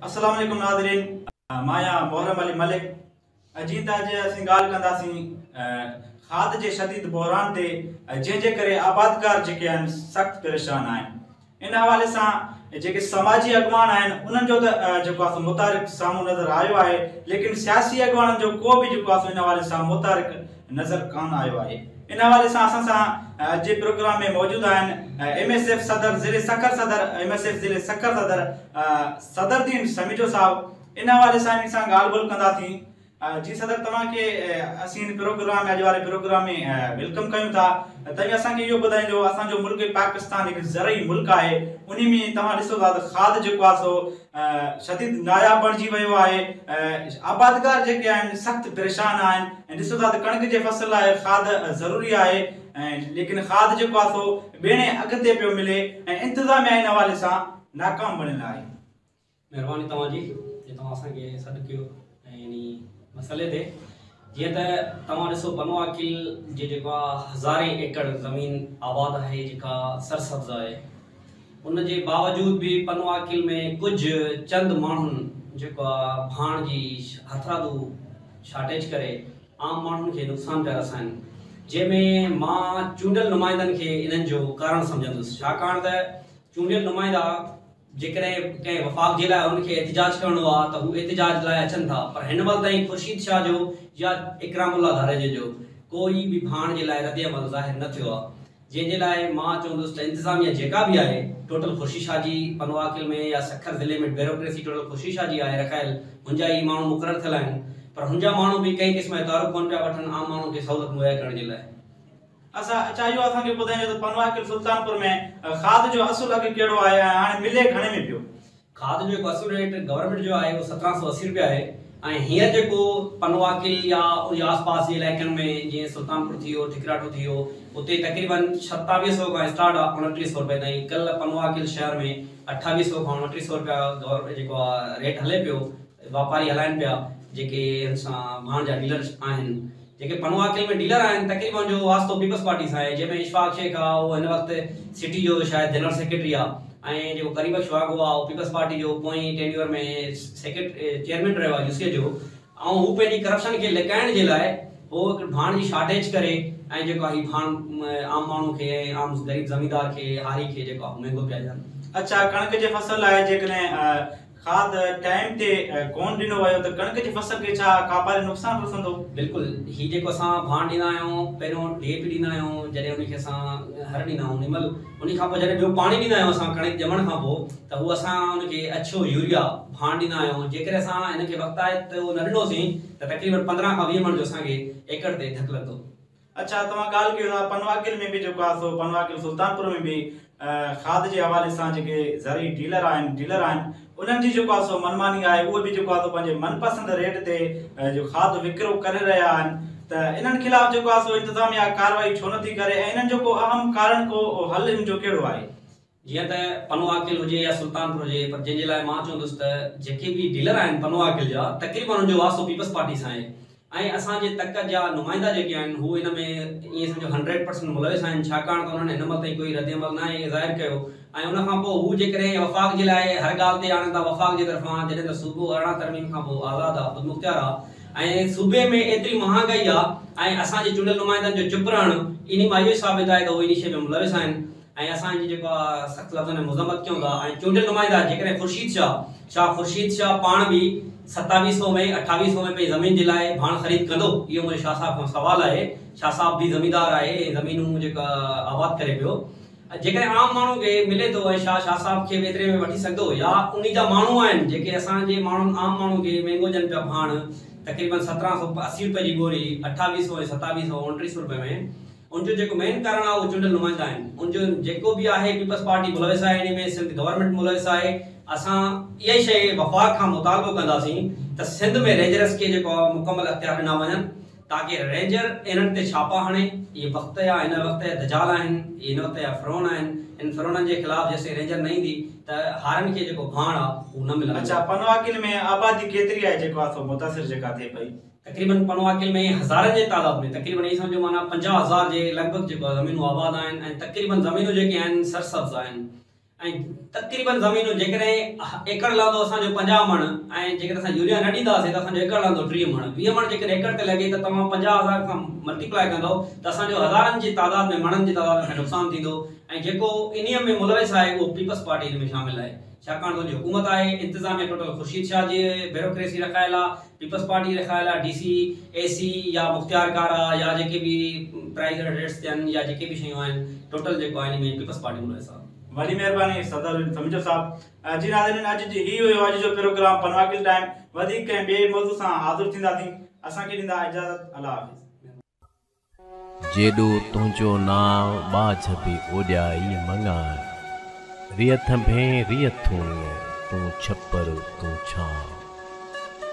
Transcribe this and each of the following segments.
السلام عليڪم ناظرين، مان آهيان محرم علي ملڪ. جيئن ته اڄ اسين ڳالهه ڪنداسين کاڌ جي شديد بحران تي، جنهن جي ڪري آبادگار جيڪي آهن سخت پريشان آهن. ان حوالي سان جيڪي سماجي اڳواڻ آهن انهن جو ته جيڪو آهي سو متحرڪ سامهون نظر آيو آهي، ليڪن سياسي اڳواڻن جو ڪو به جيڪو آهي سو ان حوالي سان متحرڪ نظر ڪانه آيو آهي. ان حوالي سان اسان سان اڄ جي پروگرام ۾ موجود آهن ايم ايس ايف صدر ضلعي سکر صدر ايم ايس ايف ضلعي سکر صدر صدر الدين سميجو صاحب. ان حوالي سان انهن سان ڳالهه ٻولهه ڪنداسين. جي صدر، توهان کي اسين هن پروگرام ۾ اڄ واري پروگرام ۾ welcome ڪيون ٿا. توهين اسان کي اهو ٻڌائيندو، اسان جو ملڪ پاڪستان هڪ زرعي ملڪ آهي، انهي ۾ توهان ڏسو ٿا ته کاڌ جيڪو آهي سو شديد ناياب بڻجي ويو آهي، آبادگار جيڪي آهن سخت پريشان آهن ۽ ڏسو ٿا ته ڪڻڪ جي فصل لاء کاڌ ضروري آهي، ليڪن کاڌ جيڪو آهي سو ٻيڻي اگهه تي پيو ملي ۽ انتظاميا ان حوالي سان ناڪام بڻيل آهي. مهرباني توهان جي جو توهان اسان کي سڏ ڪيو ۽ انهي مسئلي تي. جيئن ته توهان ڏسو، پنوعاقل جي جيڪو آ هزارين ايڪڙ زمين آباد آهي، جيڪا سرسبز آهي، ان جي باوجود به پنوعاقل ۾ ڪجهه چند ماڻهن جيڪو آ ڀاڻ جي هٿرادو شارٽيج ڪري عام ماڻهن کي نقصان پيا رسائن، جنهن ۾ مان چونڊيل نمائندن کي انهن جو ڪارڻ سمجهندس، ڇاڪاڻ ته چونڊيل نمائندا جيڪڏهن ڪنهن وفاق جي لاء انهن کي احتجاج ڪرڻو آ ته هو احتجاج لاء اچن ٿا، پر هن مهل تائين خورشيد شاهه جو يا اڪرام الله ڌاريجي جو ڪوئي به ڀاڻ جي لاء رد عمل ظاهر نه ٿيو آ، جنهن جي لاء مان چوندس ته انتظاميه جيڪا به آهي ٽوٽل خورشيد شاهه جي پنوعاقل ۾ يا سکر ضلعي ۾ بيروڪريسي ٽوٽل خورشيد شاهه جي آهي رکايل، هن جا ئي ماڻهو مقرر ٿيل آهن، پر هن جا ماڻهو به ڪنهن قسم جو تعارف ڪونه پيا وٺن عام ماڻهو کي سهولت مهيا ڪرڻ جي لاء. اسان اڇا اهو اسان کي ٻڌائجو ته پنوعاقل سلطانپور ۾ کاڌ جو اصل اگهه ڪهڙو آهي ۽ هاڻي ملي گهڻي ۾ پيو؟ کاڌ جو جيڪو اصل ريٽ گورنمينٽ جو آهي اهو 1780 رپيا آهي ۽ هينئر جيڪو پنوعاقل يا ان جي آس پاس جي علائقن ۾ جيئن سلطانپور ٿي ويو، ٺڪراٺو ٿي ويو، اتي تقريبن 27 سو کان اسٽارٽ آهي 29 سو رپئي تائين. ڪلهه پنوعاقل شهر ۾ 28 سو کان 29 سو رپيا جيڪو آهي ريٽ هلي پيو، واپاري هلائن پيا، جيڪي هن سان ڀاڻ جا ڊيلر آهن. جيڪي پنوعاقل ۾ ڊيلر آهن تقريبن ان جو واسطو پيپلز پارٽي سان آهي، جنهن ۾ اشفاق شيخ آ، اهو هن وقت سٽي جو شايد جنرل سيڪريٽري آ، ۽ جيڪو ڪريم بخش واگهو آ، اهو پيپلز پارٽي جو پوئين ٽينيور ۾ سيڪريٽري چيئرمين رهيو آ يو سي جو، ۽ هو پنهنجي ڪرپشن کي لڪائڻ جي لاء هو هڪ ڀاڻ جي شارٽيج ڪري ۽ جيڪو آ هي ڀاڻ عام ماڻهو کي ۽ عام غريب زميندار کي، هاري کي جيڪو آ مهنگو پيا ڏين. اڇا ڪڻڪ جي فصل لاء جيڪڏهن کاڌ ٽائيم تي ڪونه ڏنو ويو ته ڪڻڪ جي فصل کي ڇا ڪاپاري نقصان رسندو؟ بلڪل، هي جيڪو اسان ڀاڻ ڏيندا آهيون، پهريون ڊي اي پي ڏيندا آهيون، جڏهن ان کي اسان هر ڏيندا آهيون انهي مهل، انهي کان پوء جڏهن ٻيو پاڻي ڏيندا آهيون اسان ڪڻڪ ڄمڻ کان پوء ته هو اسان ان کي اڇو يوريا ڀاڻ ڏيندا آهيون، جيڪڏهن اسان هن کي وقتائتو نه ڏنوسين ته تقريبن 15 کان 20 مڻ جو اسان کي ايڪڙ تي ڌڪ لڳندو. اڇا توهان ڳالهه ڪيو ٿا پنوعاقل ۾ به جيڪو آهي سو پنوعاقل سلطانپور ۾ به کاڌ جي حوالي سان جيڪي زرعي ڊيلر آهن ڊيلر آهن انهن جي جيڪو آهي سو منماني آهي، اهي به جيڪو آهي سو پنهنجي من پسند ريٽ تي جو کاڌ وڪرو ڪري رهيا آهن، ته انهن خلاف جيڪو آهي سو انتظاميا ڪارروائي ڇو نٿي ڪري ۽ انهن جو ڪو اهم ڪارڻ ڪو حل ان جو ڪهڙو آهي؟ جيئن ته پنوعاقل هجي يا سلطانپور هجي، پر جنهن جي لاء مان چوندس ته جيڪي به ڊيلر آهن پنوعاقل جا تقريبن انهن جو واسطو پيپلز پارٽي سان آهي ۽ اسان جي تڪ جا نمائندا جيڪي آهن هو ان ۾ ائين سمجهو هنڊريڊ پرسنٽ ملوث آهن، ڇاڪاڻ ته انهن هن مهل تائين ڪوئي رد عمل ناهي ظاهر ڪيو ۽ ان کان پوء هو جيڪڏهن وفاق جي لاء هر ڳالهه تي آڻن ٿا وفاق جي طرفان، جڏهن ته صوبو 18 ترميم کان پوء آزاد آهي، خودمختيار آهي ۽ صوبي ۾ ايتري مهانگائي آهي ۽ اسان جي چونڊيل نمائندن جو چپ رهڻ انهي مان اهو ئي ثابت آهي ته هو انهي شيء ۾ ملوث آهن. ۽ اسان ان جي جيڪو آ سخت لفظن ۾ مذمت ڪيون ٿا ۽ چونڊيل نمائندا جيڪڏهن خورشيد شاهه ڇا خورشيد شاهه پاڻ به 27 سو ۾ 28 سو ۾ پنهنجي زمين جي لاء ڀاڻ خريد ڪندو؟ اهو منهنجو شاهه صاحب کان سوال آهي. شاهه صاحب به زميندار آهي ۽ زمينون جيڪا آباد ڪري پيو، جيڪڏهن عام ماڻهو کي ملي ٿو ۽ شاهه شاهه صاحب کي به ايتري ۾ وٺي سگهندو يا انهي جا ماڻهو آهن جيڪي اسان جي ماڻهن عام ماڻهو کي مهنگو ڏين پيا ڀاڻ تقريبن 1780 روپئي جي ٻوري 28 سو ۽ 27 سو 29 سو روپئي ۾؟ ان جو جيڪو مين ڪارڻ آهي اهو چونڊيل نمائندا آهن. ان جو جيڪو به آهي پيپلز پارٽي ملوث آهي انهي ۾ سنڌ گورنمينٽ ملوث آهي. اسان اها ئي شيء وفاق کان مطالبو ڪنداسين ته سنڌ ۾ رينجرس کي جيڪو آهي مڪمل اختيار ڏنا وڃن تاڪه رينجر انهن تي ڇاپا هڻي. اهي وقت جا هن وقت جا دجال آهن، اهي هن وقت جا فرعون آهن. ان فرعونن جي خلاف جيسين رينجر نه ايندي ته هارين کي جيڪو ڀاڻ آهي اهو نه ملندو. اڇا پنوعاقل ۾ آبادي ڪيتري آهي جيڪو آهي سو متاثر جيڪا ٿئي پئي؟ تقريبن پنوعاقل ۾ هزارن جي تعداد ۾ تقريبن ائين سمجهو معنيٰ 50,000 جي لڳ ڀڳ جيڪو آهي زمينون آباد آهن ۽ تقريبن زمينون جيڪي آهن سرسبز آهن ۽ تقريبن زمينون جيڪڏهن ايڪڙ لهندو اسان جو 50 مڻ ۽ جيڪڏهن اسان يوريا نه ڏينداسين ته اسان جو ايڪڙ لهندو 30 مڻ 20 مڻ جيڪڏهن ايڪڙ تي لڳي ته توهان 50 هزار کان ملٽيپلائي ڪندؤ ته اسان جو هزارن جي تعداد ۾ مڻن جي تعداد ۾ اسان کي نقصان ٿيندو ۽ جيڪو انهيء ۾ ملوث آهي اهو پيپلز پارٽي ان ۾ شامل آهي ڇاڪاڻ ته ان جي حڪومت آهي انتظاميه ٽوٽل خورشيد شاهه جي بيروڪريسي رکايل آهي پيپلز پارٽي رکايل آهي ڊي سي اي سي يا مختيار ڪار آ يا جيڪي به پرائز ريٽس ٿين يا جيڪي به شيون آهن ٽوٽل جيڪو آهي ان ۾ پيپلز پارٽي ملوث آ. وڏي مهرباني صدر سميجو صاحب جي ناظرين اڄ جي هي هيو اڄ جو پروگرام پنوعاقل ٽائيم وڌيڪ ڪنهن ٻئي موضوع سان حاضر ٿينداسين اسان کي ڏيندا اجازت الله حافظ. جيڏو تنهنجو نانء ٻاجهه به اوڏيائي مڱان، ريء ٿنڀين ريء ٿوڻيء، تون ڇپر تون ڇانء،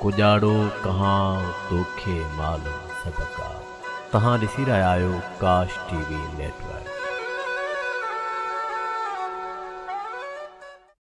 ڪڄاڙو ڪهانء توکي معلوم سڀڪا. توهان ڏسي رهيا آهيو ڪاش ٽي وي نيٽ ورڪ.